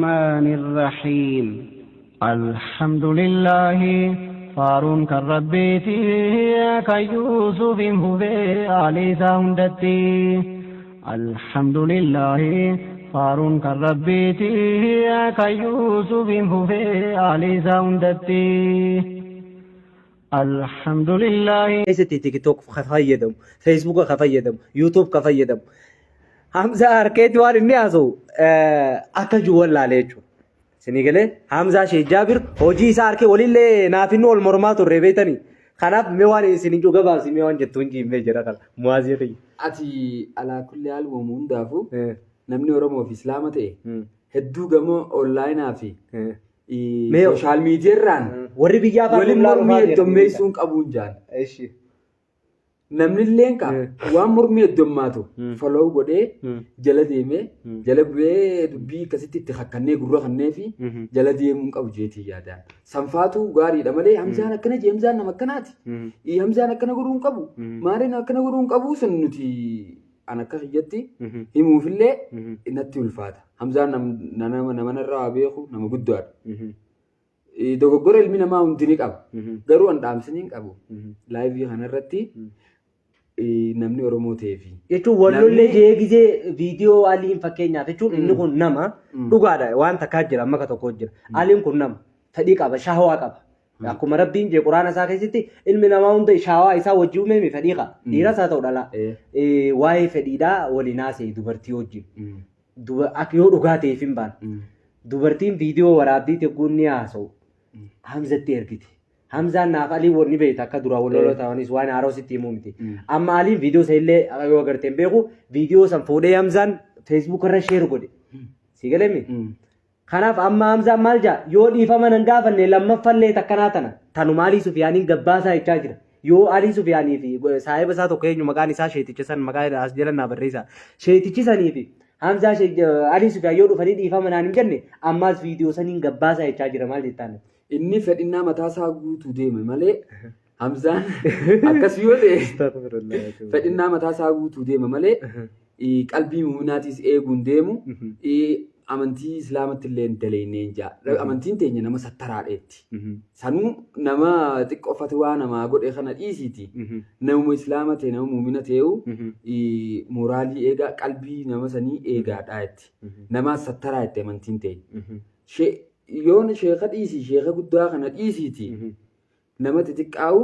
الرحمن الرحيم. الحمد لله faaruun kan Rabbiiti, kan Yuusufiin fufee aalii isaa hundatti. الحمد لله faaruun kan Rabbiiti, kan Yuusufiin fufee aalii isaa hundatti. الحمد لله. Keessatti TikTok ka fayyadamu, Facebook ka fayyadamu, YouTube ka fayyadamu. Hamzaa harkeetti waan inni haasa'u akka jiru wallaalee jechuudha. Isinii galee, Hamzaa Sheek Jaabir hojii isaa harkee walillee naaf inni wal mormaa turre beektanii. Kanaaf mee waan isin hin gabaabsi, mee waan jettu hin jiimmee jira kana. Muwaazii kiyya. Ati alaa kulli haal uumamu hundaafuu namni Oromoo fi Islaama ta'e hedduu gama onlaayinaa fi social media irraan Warri biyyaa waliin mormii heddummeessuun qabuun jaan. Eshi. Namni illee ka waan mormii heddummaatu follow godhee jala deemee jala bu'ee dubbii akkasitti itti hakkannee gurra kannee fi jala deemuu qabu jeetii yaadaan. Sanfaatu gaariidha malee Hamzaan akkana jee, Hamzaan nama akkanaati. Hamzaan akkana godhuu hin qabu. Maaliin akkana godhuu hin qabu sun nuti an akka kiyyatti himuufillee natti ulfaata. Hamzaan nama namarraa waa beeku, nama guddaadha. Dogoggora ilmi namaa hundi ni qaba. Garuu an dhaamsini hin qabu. Live kanarratti namni Oromoo ta'ee fi Jechuun wallollee jee gizee viidiyoo Aliin fakkeenyaaf jechuun inni kun nama dhugaadha, waan takkaa jira, amma ka tokko jira. Aliin kun nama fedhii qaba, shahwaa qaba. Akkuma Rabbiin jee Quraana isaa keessatti, ilmi namaa hunda shahwaa isaa wajji uumame, fedhii qaba. Dhiiras haa ta'u dhalaa. Waa'ee fedhiidhaa waliin haasa'e dubartii wajjin. Akka yoo dhugaa ta'eef hin baane. Dubartiin viidiyoo waraabbii tegguun ni haasa'u. Hamzatti ergite. Hamzaan naaf Aliin wanni beekta akka duraa wal loloo ta'anis waan haaroo sitti himuu miti. Amma Aliin viidiyoo isa illee yoo agartee hin beeku, viidiyoo san fuudhee Hamzaan Facebook irra share godhe. Si galee? Kanaaf amma Hamzaan maal jaa, yoo dhiifama nan gaafanne lammaffallee takkanaa tana tanuma Alii Sufiyaaniin gabbaasaa jechaa jira. Yoo Alii Sufiyaanii fi saahiba isaa tokko, eenyu maqaan isaa, sheeticha san maqaa as jala naa barreessa. Sheetichi sanii fi Hamzaa Alii Sufiyaan yoo dhufanii dhiifama naan hin jenne, ammaas viidiyoo saniin gabbaasaa jechaa jira, maal jettaan? Inni fedhinnaa mataa isaa guutuu deeme malee Hamzaan akkas yoo ta'e fedhinnaa mataa isaa guutuu deema malee qalbii muuminaatiis eeguun deemu, amantii Islaamatti illee hin daleeyneen jaa. Amantiin teenya nama sattaraadheetti. Sanuu nama xiqqoo fatwaa namaa godhe kana dhiisiiti. Namuma Islaama ta'e, nama muumina ta'eu mooraalii eegaa, qalbii nama sanii eegaadhaa jetti. Namaas sattaraa jetti amantiin teenya. Yoon sheeka dhiisii, sheeka guddaa kana dhiisiiti. Nama xixiqqaa'u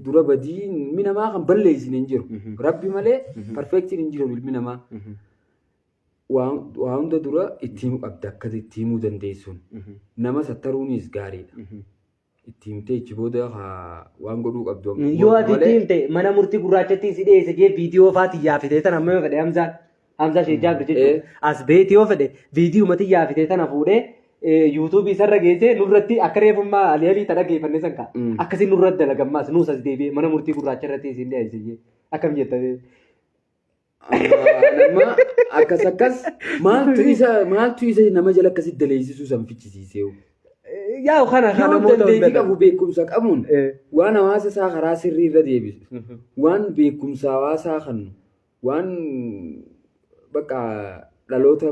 dura badii ilmi namaa kan balleessine hin jiru. Rabbi malee perfectiin hin jiru ilmi namaa. Waa hunda dura itti himuu qabda akka itti himuu dandeessuun. Nama sattaruunis gaariidha. Itti himtee ichi booda waan godhuu qabdu. Yoo ati itti himte mana murtii gurraachatti si dhiyeesse jee viidiyoo faa xiyyaa fitee tana amma yoo fedhe Hamzaan. Hamzaa Sheek Jaabir jechuudha. As beeti yoo fedhe viidiyoo xiyyaa fitee tana fuudhee YouTube isarra geessee nurratti akka reefummaa Alii Alii ta dhaggeeffanne san ka'a. Akkasii nurratti dalagammaas nuus as deebi'ee mana murtii gurraacha irratti isin dhiyeesse jee. Akkam jettanii? Nama akkas akkas maaltu isa nama jala akkasitti daleessisuu san fichisiisee? Yaa kana Yoo namoota dandeettii qabu, beekumsa qabuun waan hawaasa isaa karaa sirrii irra deebisu, waan beekumsa hawaasaa kennu, waan bakka dhaloota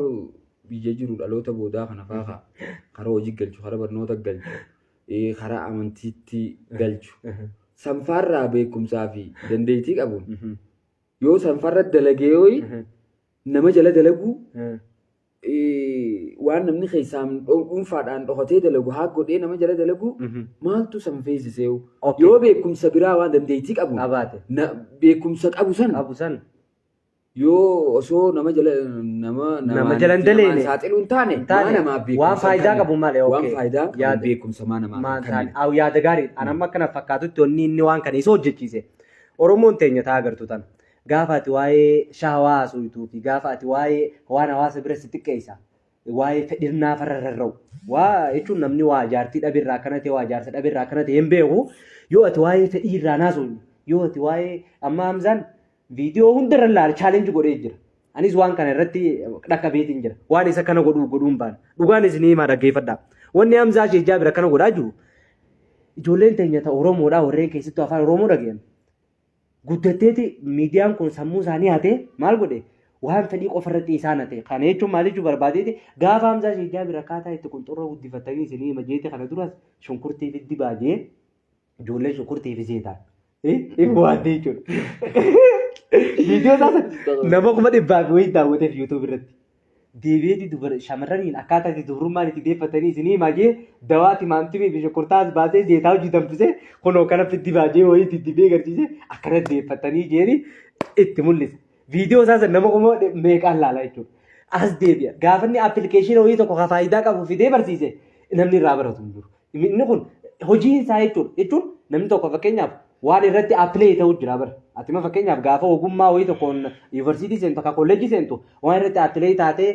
biyya jiru, dhaloota boodaa kana faa karaa hojii galchu, karaa barnoota galchu, karaa amantiitti galchu. Sanfaarraa beekumsaa fi dandeettii qabuun yoo sanfarra dalagee yoo nama jala dalaguu, waan namni keessaan dhuunfaadhaan dhokatee dalagu haa godhee nama jala dalagu maaltu san feesisee? Yoo beekumsa biraa waan dandeettii qabu qabaate, beekumsa qabu san qabu san yoo osoo nama jala nama Nama jala hin daleene. Saaxiluu hin taane taane, maa namaaf beekumsa waan faayidaa hin qabu malee, waan okay. faayidaa qabu beekumsa maa namaaf Maan hin taane kennine. Aw, yaada gaarii. An amma akkana fakkaatutti wanni inni waan kana isa hojjechiise. Oromoon teenya taa agartu tana. Gaafa ati waa'ee shahawaa haasoftuu fi gaafa ati waa'ee waan hawaasa bira si xiqqeessa. Waa'ee fedhirnaa farra rarra'u. Waa jechuun namni waa jaartii dhabirraa akkana ta'e, waa jaarsa dhabirraa akkana ta'e hin beeku. Yoo ati waa'ee fedhii irraa naasofne, yoo ati waa'ee amma Hamzaan viidiyoo hundarra ilaale challenge godhee jira. Anis waan kana irratti dhaqqabeetiin jira. Waan isa kana godhuu godhuun baana. Dhugaan isinii himaa, dhaggeeffadhaa. Wanni Hamzaa Sheek Jaabir akkana godhaa jiru, ijoolleen teenya ta Oromoodhaa warreen keessattuu afaan Oromoo dhagayan. Guddatteeti miidiyaan kun sammuu isaanii hatee maal godhe? Waan fedhii qofa irratti isaa nate. Kana jechuun maal jechuu barbaadeeti gaafa Hamzaa Sheek Jaabir akkaataa itti qunxurroo guddifattanii isinii hima jeete kana duras shunkurtii fi dibaa jee ijoollee shunkurtii fi zeetaan. Hin bu'aatti jechuudha. Viidiyoo isaa sana nama 100,000 fi wayii daawwateef YouTube irratti. Deebi'eeti dubara shamarraniin akkaataa itti dubrummaan itti deeffatanii isinii himaa jee dawaa timaantimii fi shunkurtaa as baasee zeetaa hojii danfisee kunoo kana fiddi baajee wayii diddibee agarsiisee akkana deeffatanii jeeni itti mul'isa. Viidiyoo isaa sana nama kuma meeqaan laala jechuudha. As deebi'a. Gaafa inni appilikeeshinii wayii tokko ka faayidaa qabu fidee barsiise namni irraa baratu hin jiru. Inni kun hojiin isaa jechuudha. Jechuun namni tokko fakkeenyaaf waan irratti appilay ta'u jira bara. Ati ma fakkeenyaaf gaafa ogummaa wayii tokkoon yuunivarsiitii seentu akka kolleejjii seentu waan irratti appilay taatee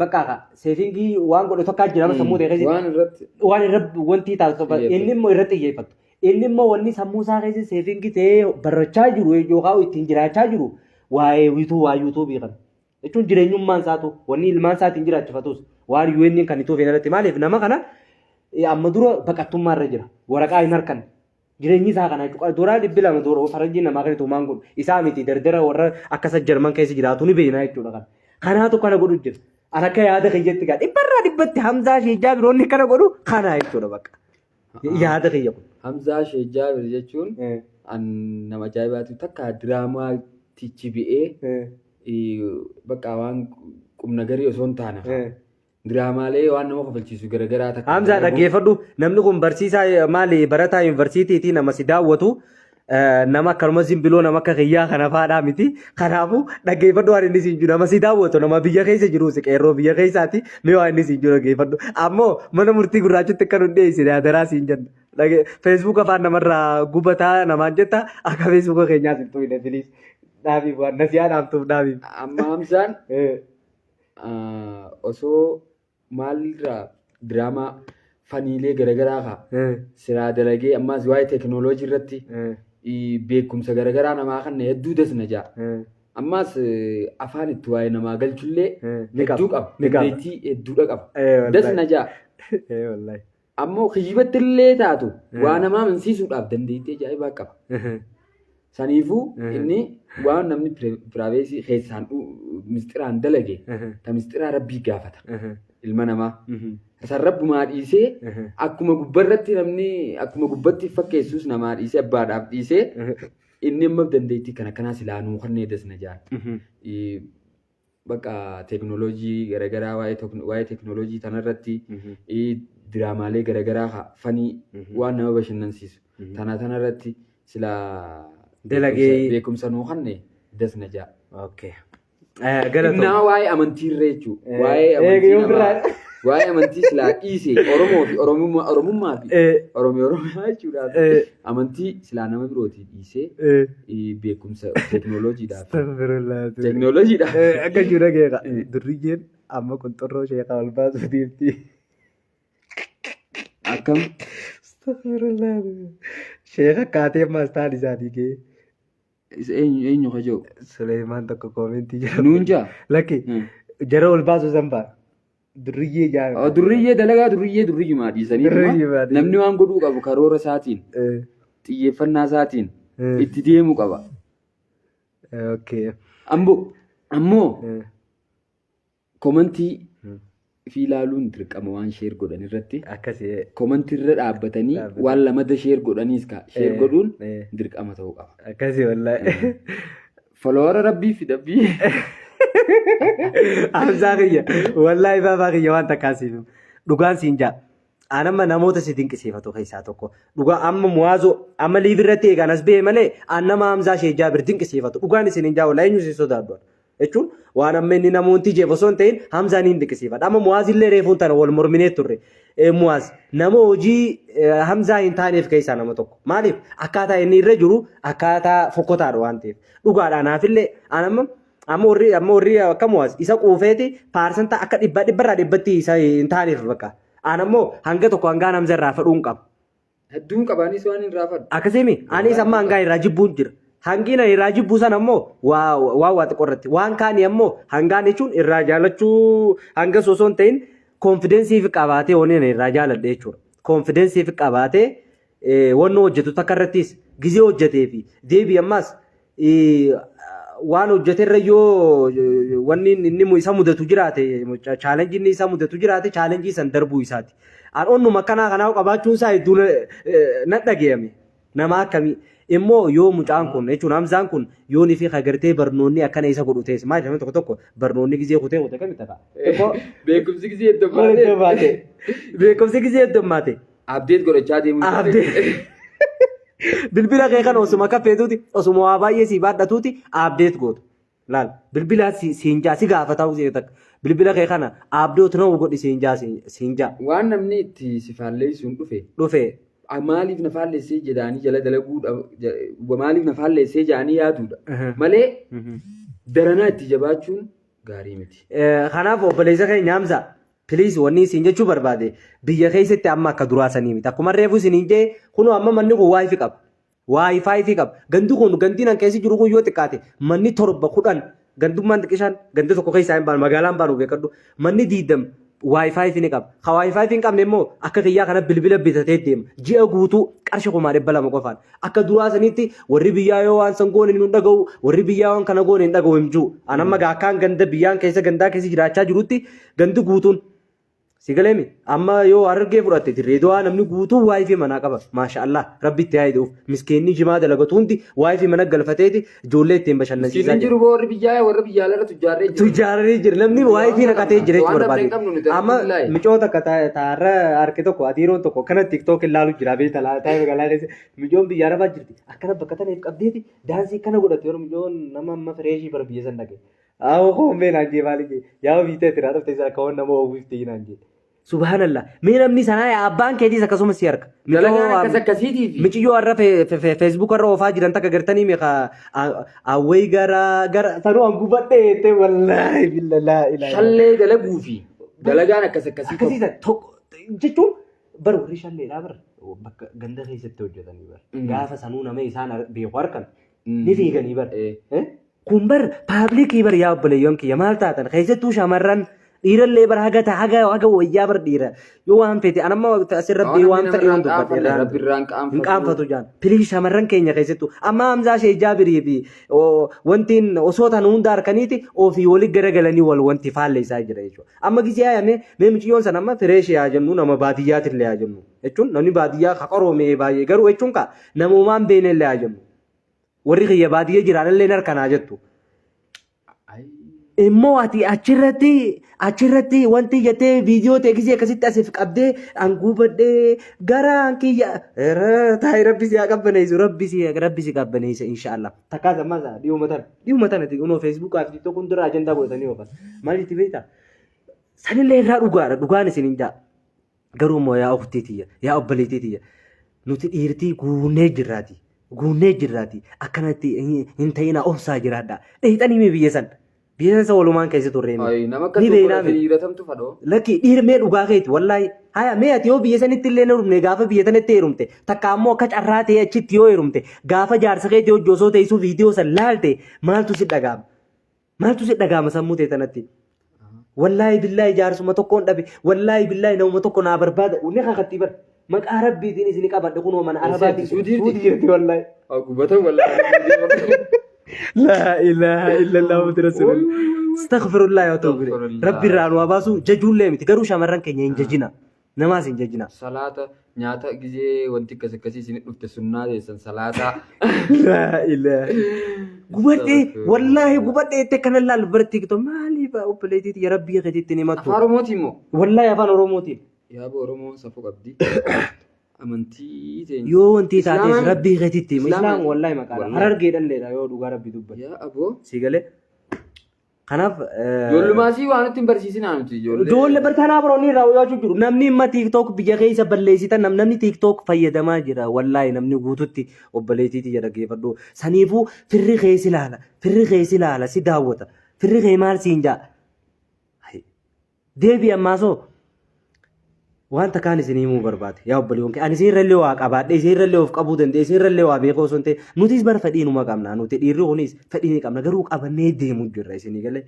bakka akka seefingii waan godhu tokko jira bara sammuu ta'e keessatti. Waan irratti Waan irra wanti taatu tokko Xiyyeeffatu. inni immoo irratti xiyyeeffatu. Inni immoo wanni sammuu isaa keessa seefingii ta'ee barachaa jiru yookaan ittiin jiraachaa jiru waa'ee wiituu waa yuutuubii kana. Jechuun jireenyummaan isaatu wanni ilmaan isaatiin jiraachifatus waan UN kan itti ofiin irratti maaliif nama kana amma dura baqattummaa irra jira waraqaa hin harkanne jireenyi isaa kana jechuudha doolaa 200 doora faranjiin namaa kan itti godhu isaa miti dardara warra akkasa jarman keessa jiraatu ni beekna jechuudha kana kanaatu kana godhu jira an akka yaada kiyyatti gaa dhibbarraa dhibbatti Hamzaa Sheejjaa biroonni kana godhu kana jechuudha bakka yaada kiyya kun. Hamzaa Sheekh Jaabir jechuun an nama ajaa'ibaati takka diraamaa tichi bi'ee bakka waan qubna garii osoo hin taane diraamaalee waan nama kofalchiisu garagaraa takka Hamzaa dhaggeeffadhu namni kun barsiisaa maali barataa yuunivarsiitiiti nama si daawwatu nama akkanuma zimbiloo nama akka kiyyaa kana faadhaa miti. Kanaafuu dhaggeeffadhu waan inni siin jiru nama si daawwatu nama biyya keessa jiru si qeerroo biyya keessaati mee waan inni siin jiru dhaggeeffadhu. Ammoo mana murtii gurraachitti akka nu dhiyeessine adaraa siin jenna. Feesbuuk afaan namarraa gubataa namaan jetta akka feesbuuka keenyaas hin tuqne please. Dhaabiif waan nasiyaa dhaamtuuf dhaabiif. Amma Hamzaan osoo maalirraa diraamaa faniilee garagaraa kaa siraa dalagee ammaas waa'ee teekinooloojii irratti beekumsa garagaraa namaa kan hedduu dasna ja'a. Ammaas afaan itti waa'ee namaa galchullee Ni qaba. hedduu qaba. Ni qaba. Dandeettii hedduudha qaba. Wallahi. Dasna ja'a. Wallahi. Ammoo kiyyibatti illee taatu waa namaa amansiisuudhaaf dandeettii ajaa'ibaa qaba. Saniifuu inni waan namni piraaveesii keessaan misxiraan dalage ta misxiraa rabbii gaafata ilma namaa. San rabbumaa dhiisee akkuma gubbarratti namni akkuma gubbatti fakkeessus namaa dhiisee abbaadhaaf dhiisee inni amma dandeettii kana kanaa silaa nuu kannee dasna jaan. Bakka teekinooloojii garaagaraa waa'ee teekinooloojii tanarratti diraamaalee garaagaraa fanii waan nama bashannansiisu tana tanarratti silaa Dalagee. beekumsa nuu kanne dasna jaa. Okay. Galatoo. Innaa waa'ee amantiirra jechuudha. Waa'ee Eh, amantii yoo namaa. birraa- Waa'ee amantii silaa dhiise Oromoo fi Oromummaa Oromummaa fi Oromoo Oromiyaa jechuudhaaf amantii silaa nama birootii dhiisee beekumsa teekinooloojiidhaaf. Astaghfirullah. Teekinooloojiidhaaf. Akka jiru dhageera. Durriyyeen amma qunxurroo sheekaa ol baasuu deemti. Akkam Astaghfirullah. Sheeka kaatee ammaas taan isaanii ga'ee. Isa eenyu eenyu ka jiru? Suleemaan tokko koomentii jira. Nuun jaa? Lakki jara ol baasuu san ba'a. Durriyyee jaa. Durriyyee dalagaa durriyyee durriyyumaa dhiisanii Durriyyumaa dhiisanii. namni waan godhuu qabu karoora isaatiin xiyyeeffannaa isaatiin itti deemuu qaba. Okay. Ammoo ammoo komantii fi ilaaluun dirqama waan sheer godhan irratti Akkasii. komantii irra dhaabbatanii Dhaabbatanii. waan lamada sheer godhaniis ka sheer godhuun dirqama ta'uu qaba. Akkasii wallaahi. Folowara rabbii fi dabbii. Hamzaa kiyya wallaahi baabaa kiyya waan takkaa siif himu. Dhugaan siin jaa. An amma namoota si dinqisiifatu keessaa tokko. Dhugaa amma muwaazoo amma liiv irratti eegaan as ba'e malee an nama Hamzaa Sheek Jaabir dinqisiifatu. Dhugaan isin hin jaa wallaahi eenyu si sodaadhu. Jechuun waan amma inni namoonni jeef osoo hin ta'in Hamzaa ni dinqisiifadha. Amma Muwaaz illee reefuun tana wal morminee turre. Muwaaz nama hojii Hamzaa hin taaneef keessaa nama tokko. Maaliif akkaataa inni irra jiru akkaataa fokkotaadha waan ta'eef. Dhugaadha anaafillee an amma amma warri amma warri akka Muwaaz isa quufeeti paarsanta akka dhibbaa dhibbarraa dhibbatti isa hin taaneef bakka. An ammoo hanga tokko hangaan Hamza irraa fedhuun qaba. Hedduun qabaanis waan hin raafadhu. Akkasii anis amma hangaa irraa jibbuun jira. Hangiin ani irraa jibbuu sana ammoo waa waa waa xiqqoo irratti. Waan kaanii ammoo hangaan jechuun irraa jaalachuu hanga osoo hin ta'in koonfidensii fi qabaatee wanni ani irraa jaaladhe jechuudha. Koonfidensii fi qabaatee wanni hojjetu takka irrattis gizee hojjetee fi deebii ammaas Waan hojjeterra yoo wanni inni isa mudatu jiraate, challenge inni isa mudatu jiraate, challenge san darbuu isaati. An onnuma akkanaa kanaa qabaachuun isaa hedduu na dhagayame. Nama akkamii immoo yoo mucaan kun, jechuun Hamzaan kun, yoo ni fi agartee barnoonni akkana isa godhu ta'es, maal, namni tokko tokko barnoonni gizee kutee kutee kamitti ta'a? Xiqqoo Beekumsi gizee heddummaate. Beekumsi gizee heddummaate. Update godhachaa deemuu. Update. Bilbila kee kana osuma akka feetuuti, osuma waa baay'ee sii baadhatuuti update gootu. Laal, bilbila siin jaa, si gaafata ta'uu takka. Bilbila kee kana update nama godhi siin jaa, siin jaa. Waan namni itti si faalleessuun dhufe Dhufe. Maaliif na faalleessee jedhanii jala dalaguudha, maaliif na faalleessee jedhanii yaaduudha malee daranaa itti jabaachuun gaarii miti. Kanaaf obboleessa keenya Hamza, please, wanni isin jechuu barbaade, biyya keessatti amma akka duraa sanii miti. Akkuma reefu isiniin jee, kunoo amma manni kun WiFi qaba. WiFi qaba. Gandi kun, gandiin an keessa jiru kun, yoo xiqqaate manni 7, 10, gandummaan xiqqishaan ganda tokko keessaa hin baanu, magaalaan baanu beekadhu. Manni 20 WiFi ni qaba. Ka WiFi hin qabne immoo akka kiyyaa kana bilbila bitatee deema. Ji'a guutuu qarshii 200,000 qofaan. Akka duraa sanitti warri biyyaa yoo waan san goone hin dhaga'u, warri biyyaa waan kana goone hin dhaga'u hin jiru. An amma akkaan ganda biyyaan keessa, gandaa keessa jiraachaa jirutti, gandi guutuun si galeemi. Amma yoo Harargee fudhatte, Dirree Dawaa, namni guutuun WiFi manaa qaba. Maasha Allah, Rabbi itti haa hidhuuf. Miskiinni jimaa dalagatu hundi WiFi mana galfateeti ijoollee ittiin bashannansiisaa Miskiinni jiru warri biyyaa warra biyyaa irra tujjaarree jiru. Tujjaaranii jira. Namni WiFi naqatee jira jechuu Waan dhabne barbaade. hin qabnu nuti, Amma alhamdulillahi. micoota akka taarra harki tokko, adiiroon tokko akkana TikTok ilaalu jira beekta, taa'ee magaalaa keessa. Micoon biyya Arabaa jirti. Akkana bakka tanaaf qabdeeti daansii akkana godhatti yeroo micoon nama amma fresh bara biyya san dhaqe. Haa koomee naan jee, maali jee, yaa biitee tiraa dhufte isa akka waan nama oowwifte naan jee. Subhanallah. Mee namni sanaa abbaan keetiis akkasumas si harka. Dalagaan akkas akkasiitii fi Miciyyoo har'a Facebook irra oofaa jiran takka gartanii meeqa awwee gara gara sanuu an gubadhee jettee, wallaahi billaa ilaaha. Shallee dalaguu fi dalagaan akkas akkasii tokko. Akkasiisa tokko jechuun bar warri shalleedhaa bar bakka ganda keessatti hojjetanii bar gaafa sanuu nama isaan beeku harkan ni fiiganii bar. Eh? Kun bar public bar, yaa obboleeyyoon kiyya, maal taatan? Keessattuu shamarran, dhiirallee bar haga haga haga wayyaa bar dhiira yoo waan fete anamma asirratti waan fedhe yoon dubbadhe irraan Rabbi irraan hin qaanfatu jaan. Please, shamarran keenya keessattuu amma Hamzaa Shee Jaabirii fi wantiin osoo tan hunda harkaniiti ofii wali garagalanii wal wanti faalle isaa jira jechuudha. Amma gisee ayame mee miciyyoon san amma fresh haa jennu, nama baadiyyaatillee haa jennu, jechuun namni baadiyyaa ka qaroome baay'ee garuu, jechuun ka namumaan beelellee haa jennu. Warri kiyya baadiyyaa jiraanillee harkanaa jettu. Immoo ati achirratti wanti jettee viidiyoo teekisii akkasitti asiif qabdee an gubadhee garaan kiyya taa'ee, Rabbi si haa qabbaneessu, Rabbi si qabbaneessa inshaallah. Takkaa zammaa isaa dhiyooma tana unoo Facebookaa fi TikTok hundirra ajandaa godhatanii oofan. Maal jetti beektaa? Sanillee irraa dhugaadha, dhugaan isin hin jaa. Garuu immoo yaa ukhtii tiyya, yaa obboleettii tiyya, nuti dhiirtii guunnee jirraati. Guunnee jirraati. Akkanatti hin ta'inaa, obsaa jiraadha. Dheexanii mee biyya san. Biyya san walumaan keessa turre. Ayi, nama akkas Ni beeknaa godhate mi? dhiiratamtu fadhoo. Lakki dhiira, mee dhugaa keeti wallaahi. Haya, mee ati yoo biyya sanitti illee heerumne, gaafa biyya sanatti heerumte, takka ammoo akka carraa ta'ee achitti yoo heerumte, gaafa jaarsa keetii hojii osoo teessuu viidiyoo san laalte, maaltu si dhaga'ama? Maaltu si dhaga'ama sammuu ta'e tanatti? Wallaahi billaahi jaarsuma tokkoon dhabe. Wallaahi billaahi namuma tokko naa barbaada. Ni kakatti bar. Maqaa Rabbiitiin isin qabadhe kunoo mana Arabaatiin. Suudiirti? Suudii jirti wallaahi. Gubatan wallaahi. Laa ilaaha illallah Muhammad Rasulullah. Astaghfirullah yaa ta'u bire. Rabbi irraa nu haa baasu, jajuullee miti, garuu shamarran keenya hin jajina. Namaas hin jajina. Salaata nyaata gizee wanti akkas akkasii isin dhufte sunnaa teessan salaataa. Laa ilaaha. Gubadhee wallaahi, gubadhee itti akkana laal bara TikTok, maaliif obboleettiiti ya Rabbii keetiitti ni mattu. Afaan Oromootiin moo? Wallaahi afaan Oromootiin. Yaaba Oromoon safuu qabdi. Amantii teenya. Yoo wanti taates Rabbii keetitti hima. Islaama Islaama wallaahi maqaadha. Wallaahi. Harargeedhalleedha yoo dhugaa Rabbii dubbate. Yaa aboo. Si galee. Kanaaf Ijoollummaasii waan nutti hin barsiisinaa nuti ijoollee. Ijoollee bartaanaa biroonni irraa hojjechuu jiru. Namni imma TikTok biyya keessa balleessitan, namni TikTok fayyadamaa jira. Wallaahi namni guututti obboleettiitii jedha geeffadhu. Saniifuu firri kee si ilaala. Firri kee si ilaala, si daawwata. Firri kee maal siin jaa? Deebi ammaasoo. Wanta kaan isin himuu barbaade, yaa obboleewwan kee, ani isin irrallee waa qabaadhe, isin irrallee of qabuu danda'e, isin irrallee waa beekuu osoo hin ta'in, nutis bara fedhii numa qabna, nuti dhiirri kunis fedhii ni qabna, garuu qabannee deemu jirra, isinii galee.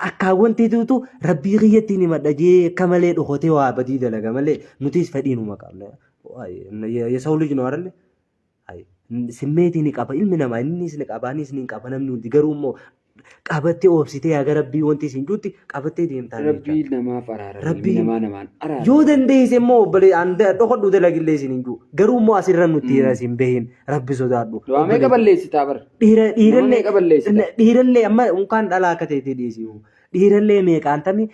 Akka wanti tuutu Rabbii kiyyatti ni madha jee akka malee dhokotee waa badii dalaga malee, nutis fedhii numa qabna. የሰው ልጅ ነው አይደለ? Simmeetii ni qaba ilmi namaa innis ni qaba anis ni qaba namni hundi garuu immoo qabattee obsitee haga rabbii wanti isin juutti qabattee deemtaa jecha. Rabbii namaaf araarama. Ilmi Rabbii namaa namaan araarama. yoo dandeesse immoo obbolee an dhokodhu dalagillee isin hin jiru garuu immoo asirra nutti mm. isin bahin rabbi sodaadhu. Waa meeqa balleessitaa bara? Dhiira Nama dhiirallee meeqa balleessita? dhiirallee amma unkaan dhalaa akka ta'e dhiisi. Dhiirallee meeqaan tami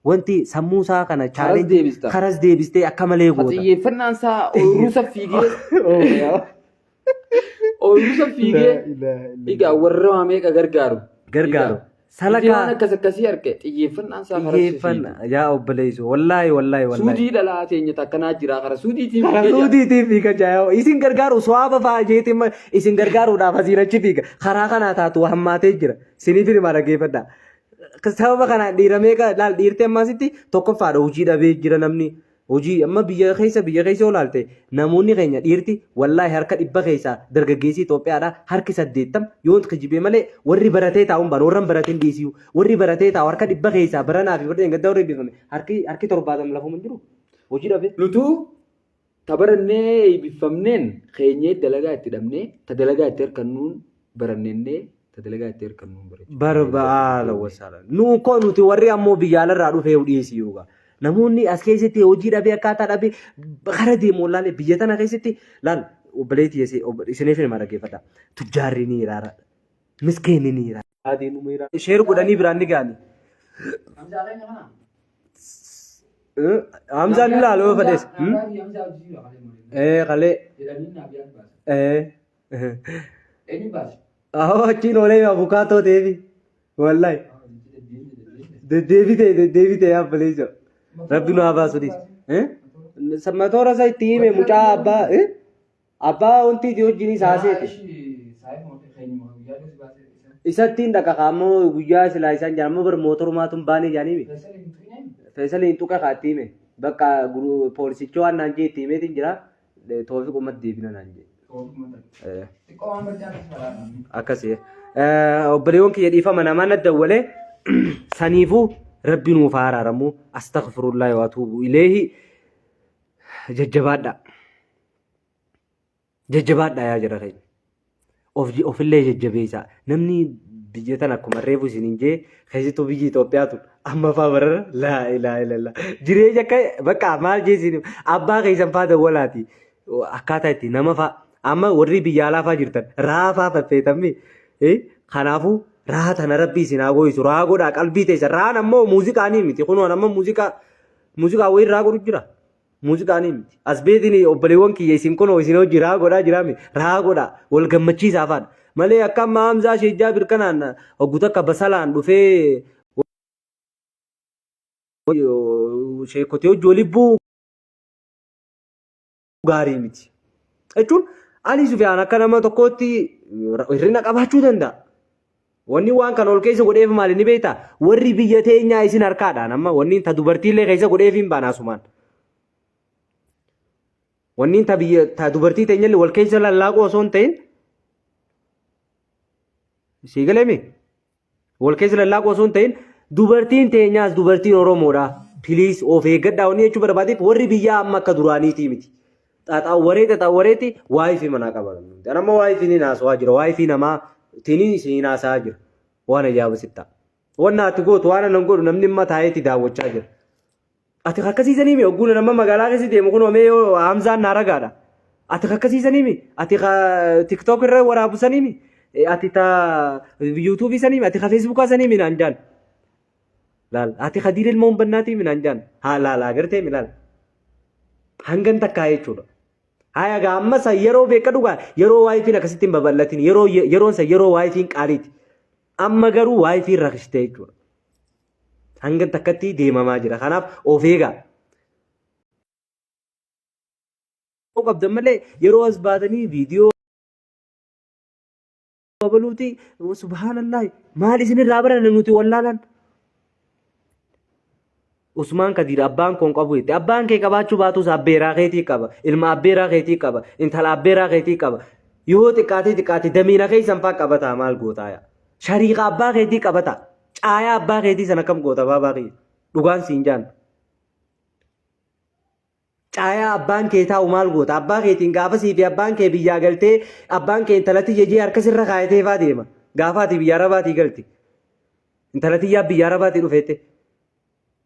wanti sammuu isaa kana Karas challenge deebista. karas deebistee akka malee Ha goota. xiyyeeffannaan isaa ooyiruu fiigee ooyiruu fiigee egaa warra waa meeqa gargaaru. Gargaaru. Egaa iji waan Salakaa akkas akkasii arge xiyyeeffannaan isaa karas fiigu. xiyyeeffannaa yaa obboleessu wallaahi wallaahi wallaahi. Suudii dhalaa teenya takkanaa jira kara suudiitiin Karaa fiigee jira. suudiitiin fiiga jaayoo isin gargaaru so'aaba fa'aa jeetiin isin gargaaruudhaaf asiin achi fiiga karaa kanaa taatu hammaatee jira siniif hirmaa dhaggeeffadha. Sababa kanaan dhiira meeqa laal dhiirti ammaasitti tokkoffaadha hojii dhabee jira namni hojii amma biyya keessa yoo laalte namoonni keenya dhiirti wallaahi harka 100 keessaa dargaggeessi Itoophiyaadha harki 80 yoo kijibee malee warri baratee taa'uun baan warra hin baratin dhiisiyu warri baratee taa'u harka 100 keessaa baranaa fi warri gaddaa warri eebbifame harki 70 lafuma hin jiru hojii dhabee. Nutuu ta barannee eebbifamneen keenyee dalagaa itti dhabnee ta dalagaa itti harkannuun barannennee ta dalagaa itti harkannuun barachuu. Barbaala wasala. Nu koo nuti warri ammoo biyya alarraa dhufee dhiisii yookaan. Namoonni as keessatti hojii dhabee akkaataa dhabee kara deemu wallaalee biyya tana keessatti laal obboleettii isiniif hima dhaggeeffadha. Tujjaarri ni hiraara. Miskiinni ni hiraara. Adiin hiraara. Share godhanii biraan ni ga'ani. Hamzaan ni laalu yoo fedhes. Kalee. Ahoo achiin oolee abukaatoo ta'eefi. Wallahi. Deddeebitee deddeebitee yaa obboleessa. Rabbi nu haa baasu dhiisi. Matoora isa itti hime mucaa abbaa abbaa wanti itti wajjin isaa haaseeti. Isatti hin dhaqa kaammoo guyyaa silaa isaan jedhan ammoo bar mootorumaatu hin baane jedhanii mi. Feesal hin tuqa kaa itti hime. Bakka poolisichi waan naan jee itti himeetiin jira. Toofiq ummatti deebina naan jee. Akkasii. Obboleewwan kiyya dhiifama namaa na dawwalee saniifuu rabbi nuuf haa araaramu astaghfirullahi wa atuubu ileehi jajjabaadha. Jajjabaadha yaa jara keenya. Ofillee jajjabeessaa. Namni biyya tana akkuma reefu isiniin jee keessattuu biyyi Itoophiyaa tun amma faa barara laa ilaaha illallah. Jireenya akka bakka maal jee isin abbaa keessan faa dawwalaati. Akkaataa itti nama faa amma warri biyya alaa faa jirtan raafaa faffeetammi. Kanaafuu raa tana rabbi isin haa gooyisu raa godhaa qalbii teessa raan ammoo muuziqaanii miti kunoo amma muuziqaa muuziqaa wayii raa godhu jira. Muuziqaanii miti. As beetiin obboleewwan kiyya isin kunoo isin hojii raa godhaa jiraami raa godhaa wal gammachiisaa faadha. Malee akka amma Hamzaa Sheek Jaabir kanaan hoggu takka basalaan dhufee sheekotee hojii waliin bu'uu gaarii miti. Jechuun Alii Sufiyaan akka nama tokkootti hir'ina qabaachuu danda'a. Wanni waan kana ol keessa godheef maali ni beektaa? Warri biyya teenyaa isin harkaadhaan amma wanni ta dubartiillee keessa godheef hin baana asumaan. Wanni ta biyya ta dubartii teenyallee wal keessa lallaaquu osoo hin ta'in sii galeemi? Wal keessa lallaaquu osoo hin ta'in dubartiin teenyaas dubartiin Oromoodha. Please of eeggadhaa wanni jechuu barbaadeef warri biyyaa amma akka duraaniitii miti. Xaxaawwaree xaxaawwareeti waayifii manaa qaba. An amma waayifii ni haasawaa jira. Waayifii namaa tini isin haasawaa jira. Waan ajaa'iba sitti ta'a. Wanna ati gootu waan anan godhu namni imma taa'eeti daawwachaa jira. Ati kakkasiisanii mi ogguun nama magaalaa keessa deemu kun omee yoo Hamzaan naa ragaadha. Ati kakkasiisanii mi ati ka TikTok irra waraabusanii mi ati ta YouTube sanii mi ati ka Facebookaa sanii mi naan jaan. Laal ati ka diir ilmoo hin bannaatii mi naan jaan. Haa laal agartee mi laal. Hangan takkaa jechuudha. Haya gaa amma san yeroo beeka dhugaa yeroo waayifiin akkasitti hin babal'atin yeroo yeroon san yeroo waayifiin qaaliiti. Amma garuu waayifiin rakistee jechuudha. Hanga takkatti deemamaa jira. Kanaaf of eegaa. Qabdan malee yeroo as baatanii viidiyoo babaluuti subhaanallah maal isin irraa baranna nuti wallaalaan. Usmaan Kadiir abbaan koon qabu jette. Abbaan kee qabaachuu baatus abbeeraa keetii qaba. Ilma abbeeraa keetii qaba. Intala abbeeraa keetii qaba. Yoo xiqqaatee xiqqaate damiina keessan faa qabataa maal gootaa yaa. Shariiqa abbaa keetii qabataa. Caayaa abbaa keetii sana akkam goota baabaa kiyya. Dhugaan siin jaan. Caayaa abbaan kee taa'u maal goota? Abbaa keetiin gaafa sii fi abbaan kee biyyaa galtee abbaan kee intala tiyya jee harka sirra kaayatee faa deema. Gaafa ati biyya Arabaatii galti. Intala tiyyaa biyya Arabaatii dhufeette.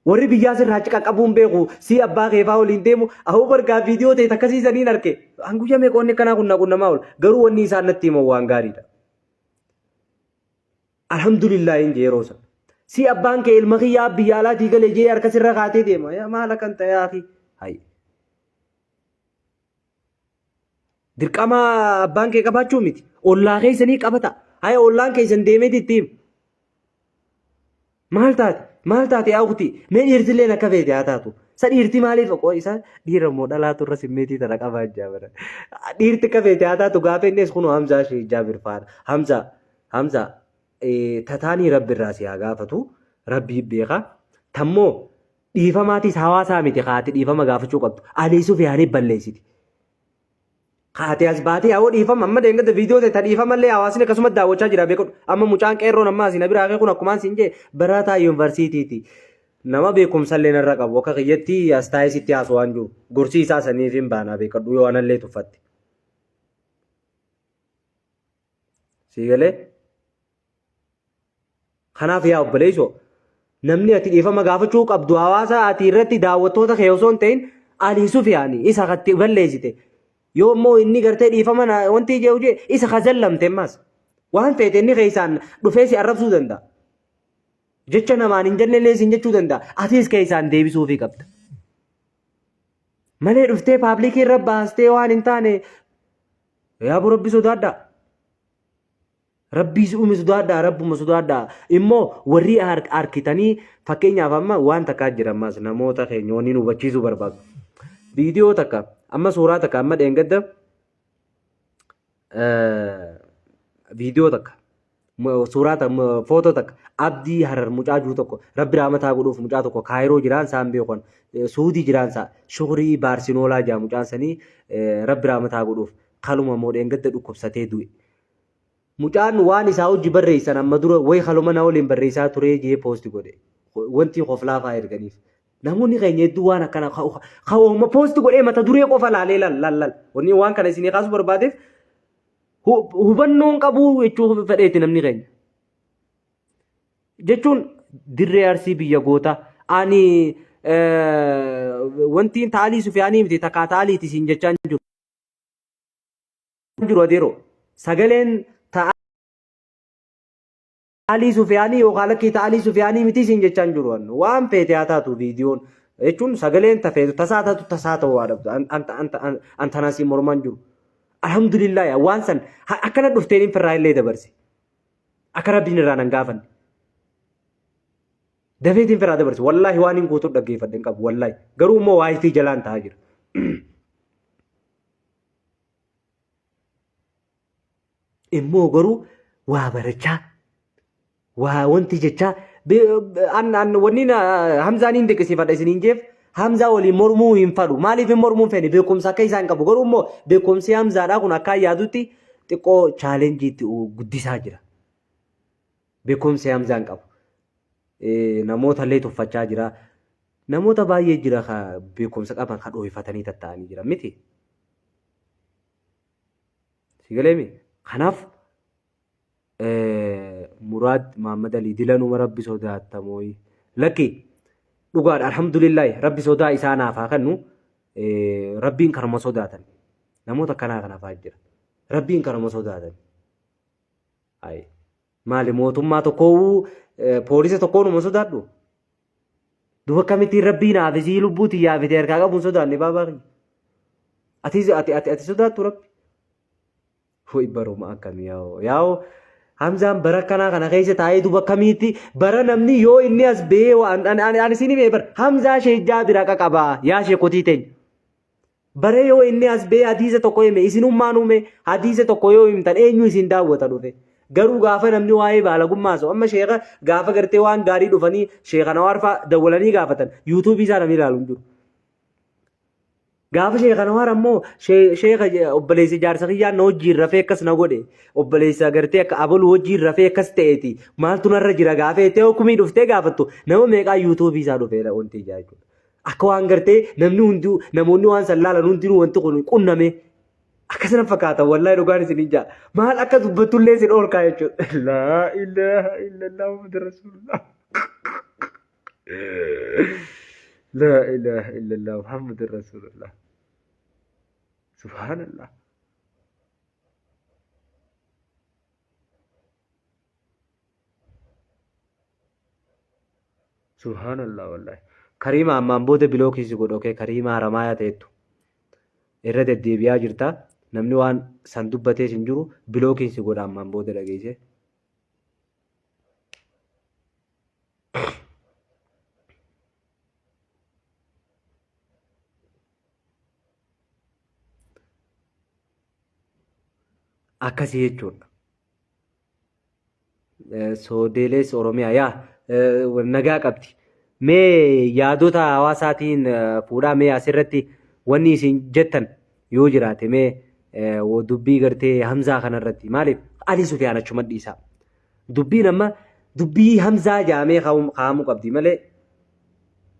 Warri biyyaa sirraa achi qaqqabuu hin beeku. Sii abbaa kee faa waliin deemu. Ahoo bargaa viidiyoo ta'e takkasii saniin arke. An guyyaa meeqa wanni akkanaa kun na qunnamaa oola. Garuu wanni isaan natti himan waan gaariidha. Alhamdulillah hin jee yeroo san. Si abbaan kee ilma kiyyaa biyya alaatii galee jee harka sirra kaatee deema. Yaa maal akkan ta'e akhi. Hay. Dirqama abbaan kee qabaachuu miti. Ollaa keessanii qabata. Haya ollaan keessan deemeeti itti hima. Maal taate? Maal taate yaa ukti? Mee dhiirtilleen akka feete haa taatu. Sa dhiirti maaliif qoo isa dhiira immoo dhalaatu irra simmeetii tana qabaa jaabira. Dhiirti akka feete haa taatu gaafa innis kunoo Hamzaa ishee Jaabir faana. Hamzaa Hamzaa tataanii rabbi irraa si haa gaafatu rabbii beeka. Tammoo dhiifamaatis hawaasaa miti kaati dhiifama gaafachuu qabdu. Alii Sufiyaanii balleessiti. Kaatee as baatee hawoo dhiifama amma deengada viidiyoo ta'e ta dhiifamallee hawaasni akkasuma daawwachaa jira beekadhu. Amma mucaan qeerroon amma asiin biraa kee kun akkumaan siin jee barataa yuunivarsiitiiti. Nama beekumsallee narra qabu akka kiyyatti as taa'ee sitti haasawaan jiru. Gorsi isaa saniif hin baanaa beekadhu yoo anallee tuffatte. Sii galee? Kanaaf yaa obboleessoo namni ati dhiifama gaafachuu qabdu hawaasa ati irratti daawwattoota kee osoo hin ta'in Alii Sufiyaani isa katti balleessite. Yoo immoo inni gartee dhiifama wanti jedhu jee isa ka zallamte ammas. Waan feete inni keessaan dhufee si arrabsuu danda'a. Jecha namaan hin jennellee siin jechuu danda'a. Atis keessaan deebisuufii qabda. Malee dhuftee paablikii irra baastee waan hin taane yaa bu rabbi sodaadhaa. Rabbii si uume sodaadhaa rabbuma sodaadhaa. Immoo warri arkitanii fakkeenyaaf amma waan takkaa jira ammas namoota keenya wanni nu hubachiisuu barbaadu. Viidiyoo takka amma suuraa takka amma dheengadda viidiyoo takka suuraa footoo takka abdii harar mucaa jiru tokko rabbi raamataa godhuuf mucaa tokko kaayiroo jiraan isaan beekan suudii jiraan isaa shukurii baarsinolaa jaa mucaan sanii rabbi raamataa godhuuf kaluma moo dheengadda dhukkubsatee du'e. Mucaan waan isaa hojii barreessan amma dura way kaluma na waliin barreessaa turee jee poosti godhe. Wanti koflaa fa'aa erganiif. Namoonni keenya hedduu waan akkana ka'ooma poosti godhee mata duree qofa laalee lal lal lal. Wanni waan kana isinii kaasuu barbaadeef hubannoon qabuu jechuu fedheeti namni keenya. Jechuun dirree arsii biyya goota. Ani wanti taalii sufiyaanii miti takkaa taaliiti siin jechaa hin jiru. Jiru adeeroo. Sagaleen ta Alii Sufiyaanii yookaan lakkii ta Alii Sufiyaanii miti siin jechaa hin jiru. Waan feete haa taatu viidiyoon jechuun sagaleen ta feetu tasaa taatu tasaa ta'uu haa dhabdu. An tanaan siin mormaa hin jiru. Alhamdulillah waan san akkana dhufteen hin firraa illee dabarse. Akka rabbiin irraa nan gaafanne. Dafeetiin firaa dabarse. Wallaahi waan hin guutuu dhaggeeffadhe hin qabu. Wallaahi. Garuu immoo waayifii jalaan ta'aa jira. Immoo garuu waa barachaa waa wanti jechaa an an wanni Hamzaan hin dinqisiifadha isiniin jeef Hamzaa waliin mormuu hin fadhu maaliif hin mormuu hin feene beekumsa akka isaan qabu garuu immoo beekumsi Hamzaadhaa kun akka yaadutti xiqqoo chaalenjiitti guddisaa jira. Beekumsi Hamzaan qabu namoota illee tuffachaa jira. Namoota baay'ee jira ka beekumsa qaban ka dhooyfatanii tatta'anii jiran miti. Si galeemi? Kanaaf Muraad Muhammad Ali dilanuma rabbi sodaattamooyi. Lakki dhugaadha alhamdulillahi rabbi sodaa isaa naaf haa kennu rabbiin kanuma sodaatan namoota akkanaa kana fa'aa jira. Rabbiin kanuma sodaatan. Ayi. Maali mootummaa tokkoo poolisa tokkoonuma sodaadhu? Duba akkamittiin rabbii naaf isii lubbuu tiyyaa fite harkaa qabuun sodaanne baabaa kiyya. Ati ati ati ati sodaattu rabbi. Ho'i baruma akkamii yaa'oo yaa'oo Hamzaan bara akkanaa kana keessa taa'ee duba akkamiitti bara namni yoo inni as ba'ee waan ani ani ani isin himee bara Hamzaa sheejjaa bira qaqabaa yaa sheekotii teenya. Bare yoo inni as ba'ee hadiisa tokko hime isinummaan uume hadiisa tokko yoo himtan eenyu isin daawwata dhufe. Garuu gaafa namni waa'ee baalagummaa haasa'u amma sheeka gaafa gartee waan gaarii dhufanii sheeka Nawaar fa'aa dawwalanii gaafatan yuutuubii isaa namni ilaalu hin jiru. Gaafa sheeka Nawaar ammoo sheeka obboleessa jaarsa kiyyaan na wajjiin rafee akkas na godhe obboleessa gartee akka abaluu wajjiin rafee akkas ta'eeti maaltu narra jira gaafa jettee hukumii dhuftee gaafattu nama meeqaa yuutuubii isaa dhufeera wanti ijaa jechuudha. Akka waan gartee namni hunduu namoonni waan san laalan hundinuu wanti kun qunname akkasina fakkaata wallahi dhugaan isin hin jaa. Maal akka dubbattullee isin oolkaa jechuudha. Laa ilaaha illallah Muhammad Rasulullah. Laa ilaaha illallah Muhammad Rasulullah. Subhaanallah. Subhaanallah wallahi. Kariima ammaan booda bilookii si godhu okee Kariima haramaayaa ta'ettu. Irra deddeebi'aa jirta. Namni waan san dubbatees hin jiru bilookiin si godha ammaan booda dhageessee. Akkasii jechuudha. Soodeelees Oromiyaa yaa nagaa qabdi. Mee yaadota hawaasaatiin fuudhaa mee asirratti wanni isin jettan yoo jiraate mee dubbii gartee Hamzaa kanarratti maaliif Alii Sufiyaan achuma dhiisaa. Dubbiin amma dubbii Hamzaa jaamee kaa'amuu qabdi malee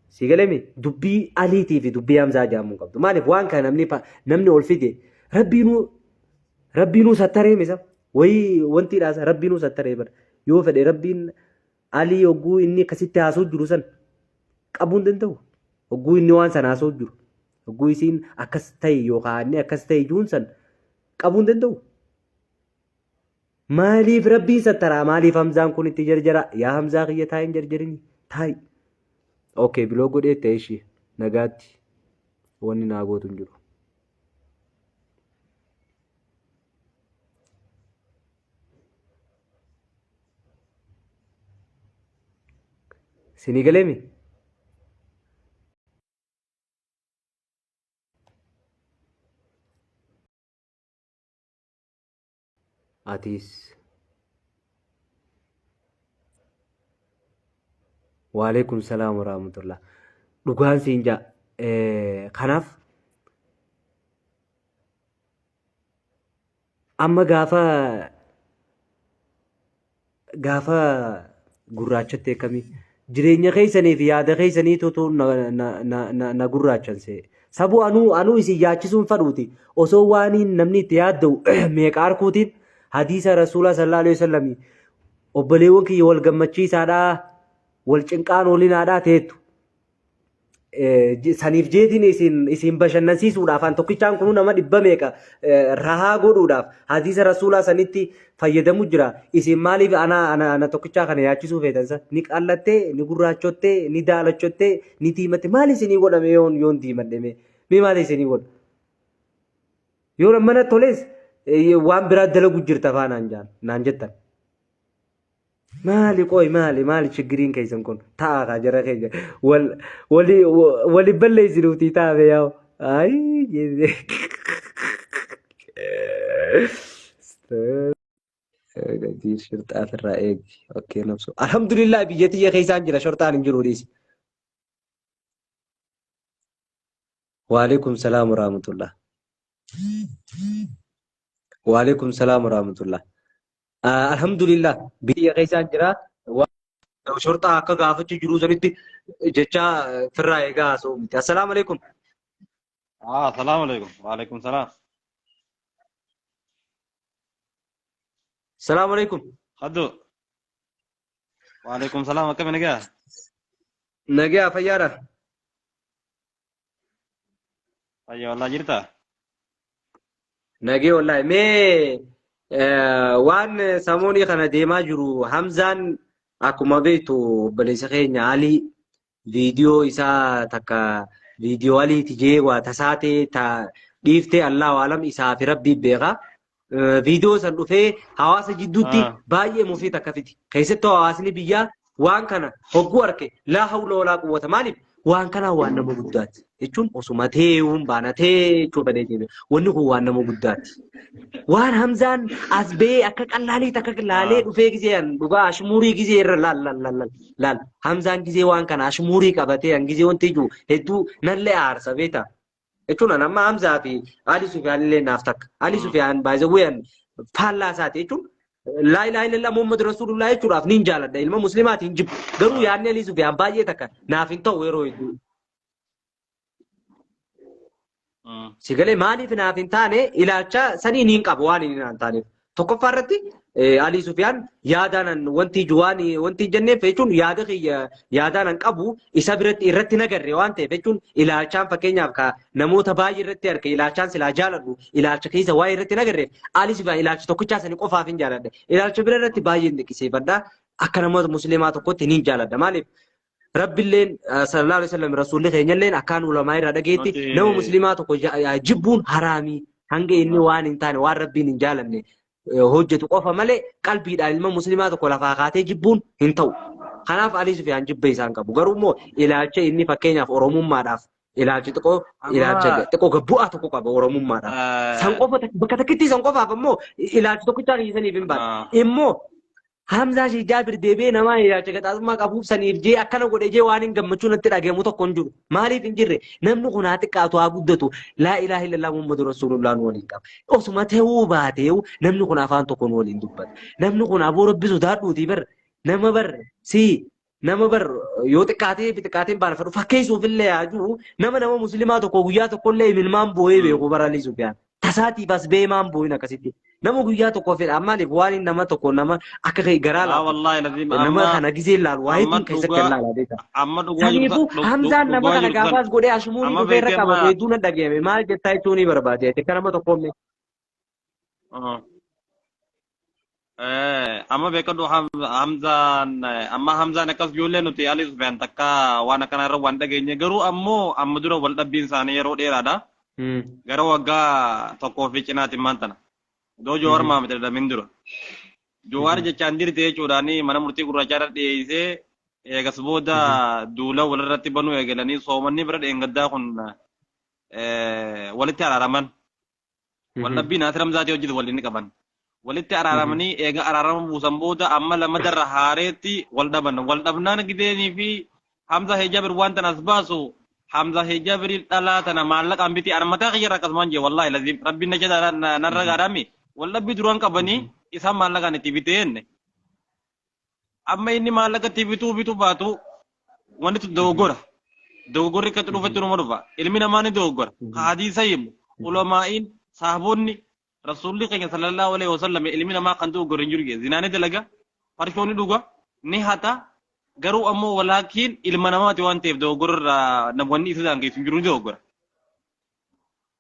si galemi dubbii Aliitii fi dubbii Hamzaa jaamuu qabdu. Maaliif waan kana namni namni ol fide rabbiinuu rabbiinuu sattaree misa wayii wanti dhaasa rabbiinuu sattaree bara yoo fedhe rabbiin Alii hogguu inni akkasitti haasoo jiru san qabuu hin danda'u. Hogguu inni waan sana haasoo jiru hogguu isiin akkas ta'e yookaan inni akkas ta'e juun san qabuu hin danda'u. Maaliif rabbiin sattaraa maaliif Hamzaan kun itti jarjara yaa Hamzaa kiyya taa'i hin jarjarini taa'i. Okay biloo godhee ta'e ishee nagaatti wanni naa gootu hin jiru. Sinii galeemi? Atiis. Waalaikum salaam warahmatullah. Dhugaan siin jaa. Kanaaf amma gaafa gaafa gurraachatti akkamii jireenya keessanii fi yaada keessaniitutu na, na, na, na, na gurraachan see. Sabuu anuu anuu isin yaachisuun fadhuuti osoo waaniin namni itti yaadda'u meeqa arkuutiin hadiisa rasuulaa sallallahu alaihi wasallam obboleewwan kiyya wal gammachiisaadhaa wal cinqaan olinaadhaa teettu. Saniif jeetiin isin isin bashannansiisuudhaaf an tokkichaan kunuu nama dhibba meeqa rahaa godhuudhaaf hadiisa rasuulaa sanitti fayyadamu jira. Isin maaliif ana ana ana tokkichaa kana yaachisuu feetan sa? Ni qallattee, ni gurraachottee, ni daalachottee, ni diimatte maal isinii godhame yoon yoon diimadhe mee? Mee maal isinii godha? Yoon mana tolees waan biraa dalagu jirta faa naan jaan naan jettan. Maali qoy maali maali chiggiriin keessan kun ta'a kaa jara keenya wal wali wali balleessinuutii taa'ame yaa'u. Ayi Gatii shirxaa ofirraa eegi. Okkee nabsu. Alhamdulillah biyya tiyya keessaan jira shorxaan hin jiru dhiisi. Waalaikum salaam warahmatullah. Waalaikum salaam warahmatullah. Alhamdulillah biyya keessaan jira. Shorxaa akka gaafachuu jiruu sanitti jecha firraa eegaa haasa'u miti. Assalaamu alaikum. Salaamu alaikum. Wa alaikum salaam. Assalaamu alaikum. Haddu. Wa alaikum salaam. Akkami nagaa? Nagaa fayyaadha. Fayyaa wallaa jirtaa? Nagee wallaahi mee waan samoonii kana deemaa jiru Hamzaan akkuma beektu obboleessa keenya Alii viidiyoo isaa takka viidiyoo Aliiti jee waa tasaatee ta dhiiftee Allahu alam isaa fi Rabbii beeka. Viidiyoo san dhufee hawaasa jidduutti baay'ee mufii takka fidi. Keessattuu hawaasni biyyaa waan kana hogguu arke laa hawla walaa quwwata maaliif waan kanaa waan nama guddaati jechuun osuma tee'uun baanatee jechuu fedhee deeme wanni kun waan nama guddaati. Waan Hamzaan as ba'ee akka qallaalee takka laalee dhufee gizee an dhugaa ashmuurii gizee irra laal laal laal laal laal Hamzaan gizee waan kana ashmuurii qabatee an gizee wanti ijuu hedduu nallee aarsa beektaa. Jechuun an amma Hamzaa fi Ali Sufiyaan illee naaf takka. Ali Sufiyaan by the way an faallaa isaati jechuun laa ilaaha illallah Muhammad Rasulullah jechuudhaaf niin jaaladha. Ilma muslimaati hin jibbu. Garuu yaadni Ali Sufiyaan baay'ee takka naaf hin ta'u yeroo hedduu. Si galee maaliif naaf hin taane ilaalcha sanii niin qabu waan inni naan taaneef. Tokkoffaa irratti Alii Sufiyaan yaadaan wanti waan wanti hin jenneef jechuun yaada kiyya yaadaan an qabu isa biratti irratti nagarre waan ta'eef jechuun ilaalchaan fakkeenyaaf ka namoota baay'ee irratti arge ilaalchaan silaa jaaladhu ilaalcha keessa waa'ee irratti nagarreef Alii Sufiyaan ilaalcha tokkichaa sanii qofaaf hin jaaladhe. Ilaalcha bira irratti baay'ee dinqisiifadha. Akka namoota musliimaa tokkotti niin jaaladha. Maaliif? Rabbilleen sallallahu alaihi wasallam rasuulli keenyalleen akkaan ulamaa irraa dhageetti nama musliimaa tokko jibbuun haraamii hanga inni waan hin taane waan rabbiin hin jaalanne hojjetu qofa malee qalbiidhaan ilma musliimaa tokko lafaa kaatee jibbuun hin ta'u. Kanaaf Alii Sufiyaan jibba isaan qabu. Garuu immoo ilaalcha inni fakkeenyaaf Oromummaadhaaf ilaalchi xiqqoo ilaalcha xiqqoo bu'aa tokko qaba Oromummaadhaaf. San qofa bakka takkitti san qofaaf ammoo ilaalchi tokkichaa dhiisaniif hin baatu. Immoo Hamzaa Sheekh Jaabir deebi'ee namaa ilaalcha gaxaasummaa qabuuf saniif jee akkana godhe jee waan hin gammachuu natti dhagahamu tokko hin jiru. Maaliif hin jirre? Namni kun haa xiqqaatu haa guddatu. Laa ilaaha illallah Muhammadu Rasuulullah nu waliin qaba. Osuma ta'uu baatee namni kun afaan tokko nu waliin dubbata. Namni kun aboo rabbi sodaadhuutii bar nama bar si nama bar yoo xiqqaatee fi xiqqaatee hin baana fedhu fakkeessuuf illee haa jiru nama nama musliimaa tokko guyyaa tokko illee imilmaan boo'ee beeku bara Alii Sufiyaan. Tasaatiif as ba'ee maan boo'in akkasitti. Nama guyyaa tokko fedha maaliif waan nama tokko nama akka garaa Laa laafu wallahi lazim nama amma kana gizee laalu waa amma hedduun keessatti dhugaa kan laalaa beekaa. Amma dhugaa jirtu Saniifuu Hamzaan nama dhugaa kana jirtu san gaafaas godhee ashumuunii amma dhufee irra beekee qabatu amma hedduu na dhagahame maal jettaa jechuun ni barbaade akka nama tokkoon. Amma beekadhu Hamzaan amma Hamzaan akkas ijoollee nuti Ali Sufyaan takka waan akkana irra waan dhageenye garuu ammoo amma dura wal dhabbiin isaanii yeroo dheeraadha. Gara waggaa tokkoo fi cinaati maan tana. Doo Jowaar Maamid dhadhamin dura. Jowaar jechaan dirte jechuudhaan mana murtii gurraachaa irra dhiyeessee eegas booda duula walirratti banuu eegalanii soomanni bira dheengaddaa kun walitti araaraman. Waldhabbii Naasir Hamzaatii hojjetu waliin qaban. Walitti araaramanii eega araarama buusan booda amma lamadarra haareetti wal dhaban. Wal dhabnaan gideenii fi Hamza Hejabir waan tana as baasu Hamza Hejabir dhalaa tana maallaqaan biti an mataa kiyyarra akkasumaan jee wallaahi lazim rabbiin na jedha narra gaadhaami. Wal dhabbii duraan qabanii isaan maallaqaan itti bitee jenne. Amma inni maallaqa itti bituu bituu baatu wanti tun dogoggora. Dogoggorri akkatti dhufetti numa dhufa. Ilmi namaa ni dogoggora. Ka hadiisa himu ulamaa'iin sahaboonni rasuulli keenya sallallahu alaihi wasallam ilmi namaa kan dogoggore hin jiru jee. Zinaa ni dalaga, farshoo ni dhuga, ni hata. Garuu ammoo walaakiin ilma namaati waan ta'eef dogoggora irraa wanni isa daangeessu hin jiru ni dogoggora.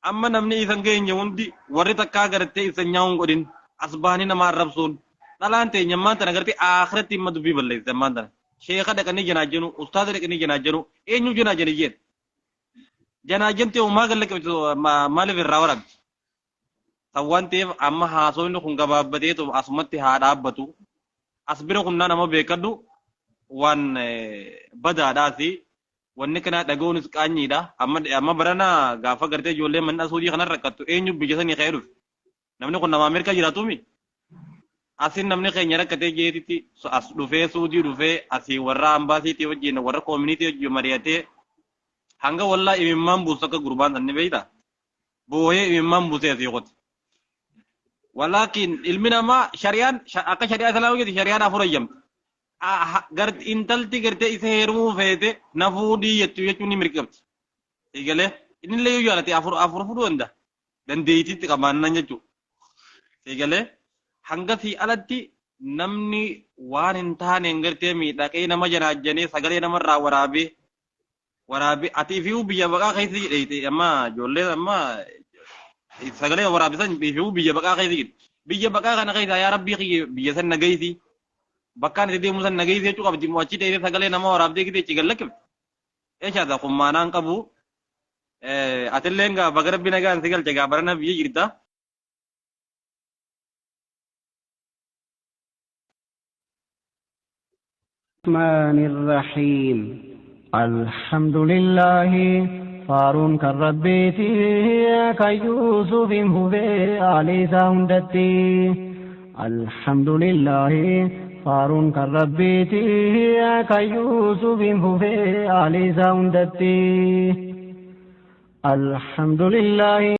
Amma namni isan geenye hundi warri takkaa gartee isa nyaa'uun godhin as bahanii nama arrabsuun dhalaan teenya ammaan tana gartee akhiratti dhimma dubbii balleessite ammaan tana. Sheeka dhaqanii janaajjanu, ustaaza dhaqanii janaajjanu, eenyu janaajjani jeen. Janaajjante homaa galla qabdu maaliif irraa waraabdi? San waan ta'eef amma haasofni kun gabaabbateetu asumatti haa dhaabbatu. As bira kunnaa nama beekadhu waan badaadhaasi. Wanni kana dhaga'uunis qaanyiidha. Amma amma barana gaafa gartee ijoollee manni asuudii kana rakkattu eenyu biyya sanii ka'ee dhufe. Namni kun nama Ameerikaa jiraatumi. Asin namni keenya rakkatee jeetitti as dhufee suudii dhufee asii warra ambaasiitii wajjin warra koomunitii wajjin mari'atee hanga wallaa imimmaan buusu akka gurbaan san ni beektaa. Boohee imimmaan buusee asii qote. Walaakin ilmi namaa shari'aan akka shari'aa islaamaa keessatti shari'aan afur eeyyamti. Intalti gartee isa heerumuu feete na fuudhii jettu jechuun ni mirga qabdi. Eegalee innillee yoo jaalate afur afur fuudhuu danda'a. Dandeettiitti qabaannaan jechuudha. Eegalee hangasii alatti namni waan hin taaneen gartee miidhaqee nama janaajjanee sagalee namarraa waraabee waraabee ati ifiyuu biyya baqaa keessa jedhee amma ijoollee amma sagalee waraabisan ifiyuu biyya baqaa keessa jedhe. Biyya baqaa kana keessa yaa rabbii kiyya biyya san nagaysi bakkaan itti deemu san nagaysi jechuu qabdi immoo achi ta'ee sagalee nama waraabdee gidee achi gallakkifte. Eeshaadha kun maanaan qabu. Atillee gaa baga rabbi nagaan si galche gaa barana biyya jirta. الرحمن الرحيم الحمد لله فارون كربيتي كيوسف هبي علي ساندتي الحمد لله فارون كربيتي كيوسف هبي علي ساندتي الحمد لله.